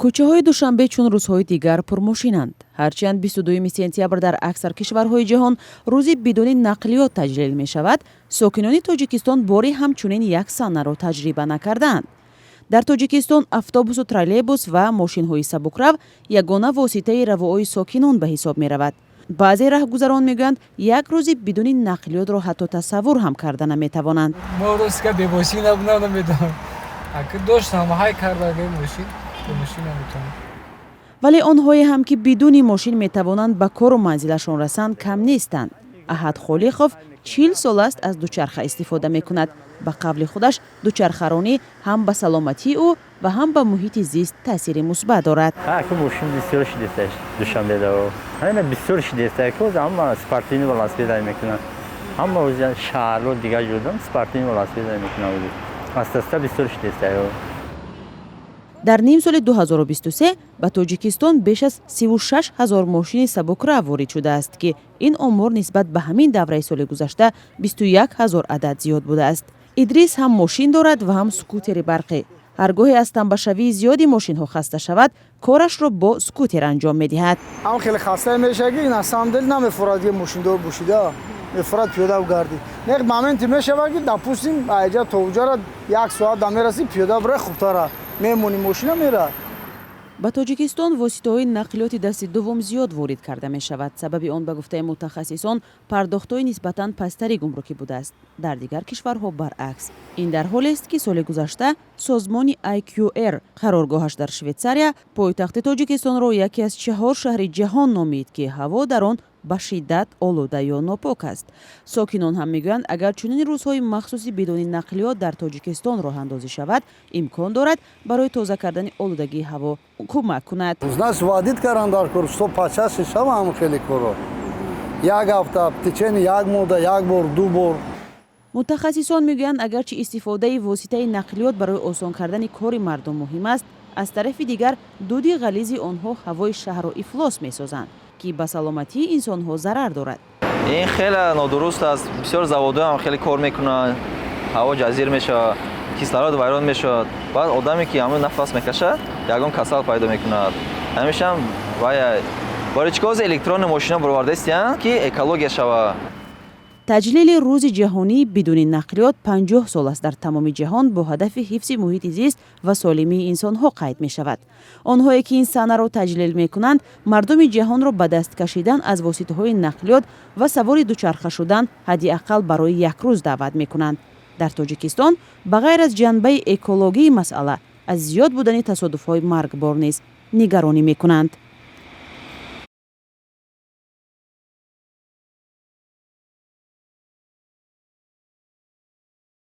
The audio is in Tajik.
Кӯчаҳои Душанбе чун рӯзҳои дигар пурмошинанд. Ҳарчанд 22 сентябр дар аксар кишварҳои ҷаҳон рӯзи бидуни нақлиёт таҷлил мешавад, сокинони Тоҷикистон бори ҳамчунин як санаро таҷриба накардаанд. Дар Тоҷикистон автобусу троллейбус ва мошинҳои сабукрав ягона воситаи равои сокинон ба ҳисоб меравад. Баъзе раҳгузарон мегӯянд, як рӯзи бидуни нақлиётро ҳатто тасаввур ҳам карда наметавонанд. Мо ростика бемошин набудам, намедонам. Аки доштам, ҳай карда мошин, бемошин наметавонам. Вале онҳое ҳам, ки бидуни мошин метавонанд ба кору манзилашон расанд, кам нестанд. Аҳад Холиқов 40 сол аст аз дучарха истифода мекунад. Ба қавли худаш, дучархаронӣ ҳам ба саломатии ӯ ва ҳам ба муҳити зист таъсири мусбат дорад. Ку мошин бисёр шидеста Душанбеда, ҳамина бисёр шидеста, ку ҳама спортивный велосипед мекунанд, ҳама шаҳрҳо, дигар ҷудам спортивный велосипед мекунанд, аста-аста бисёр шидеста. Дар нимсоли 2023 ба Тоҷикистон беш аз 36 ҳазор мошини сабукрав ворид шудааст, ки ин омор нисбат ба ҳамин давраи соли гузашта 21 ҳазор адад зиёд будааст. Идрис ҳам мошин дорад ва ҳам скутери барқӣ. Ҳар гоҳе аз тамбашавии зиёди мошинҳо хаста шавад, корашро бо скутер анҷом медиҳад. Ҳам хеле хаста мешавӣ, ки на самом деле намефурад, ки мошиндор бошида мефурад, пиёда гардӣ. Не, моменте мешавад, ки, допустим, айҷа то уҷара як соат да мерасӣ, пиёда бира хубтара, мемонӣ, мошина мерад. Ба Тоҷикистон воситаҳои нақлиёти дасти дуввум зиёд ворид карда мешавад. Сабаби он, ба гуфтаи мутахассисон, пардохтҳои нисбатан пасттари гумрукӣ будааст. Дар дигар кишварҳо баръакс. Ин дар ҳолест, ки соли гузашта созмони IQR, қароргоҳаш дар Швейтсария, пойтахти Тоҷикистонро яке аз чаҳор шаҳри ҷаҳон номид, ки ҳаво дар он ба шиддат олуда ё нопок аст. Сокинон ҳам мегӯянд, агар чунин рӯзҳои махсуси бидуни нақлиёт дар Тоҷикистон роҳандозӣ шавад, имкон дорад барои тоза кардани олудагии ҳаво кӯмак кунад. Нас вводить кардан дар кор, что почаще шава ҳам хеле корро, як ҳафта, течение як моҳда як бор, ду бор. Мутахассисон мегӯянд, агарчи истифодаи воситаи нақлиёт барои осон кардани кори мардум муҳим аст, аз тарафи дигар дуди ғализи онҳо ҳавои шаҳрро ифлос месозанд, ки ба саломатии инсонҳо зарар дорад. Ин хеле нодуруст аст. Бисёр заводҳоам хеле кор мекунанд, ҳаво ҷазир мешавад, кислород вайрон мешавад. Баъд одаме, ки ҳамон нафас мекашад, ягон касал пайдо мекунад. Ҳамешам вай барои чӣ кози электронный мошина баровардаистиянд, ки экология шавад. Таҷлили Рӯзи ҷаҳонии бидуни нақлиёт 50 сол аст дар тамоми ҷаҳон бо ҳадафи ҳифзи муҳити зист ва солимии инсонҳо қайд мешавад. Онҳое, ки ин санаро таҷлил мекунанд, мардуми ҷаҳонро ба даст кашидан аз воситаҳои нақлиёт ва савори дучарха шудан ҳадди ақал барои як рӯз даъват мекунанд. Дар Тоҷикистон, ба ғайр аз ҷанбаи экологии масъала, аз зиёд будани тасодуфҳои маргбор низ нигаронӣ мекунанд.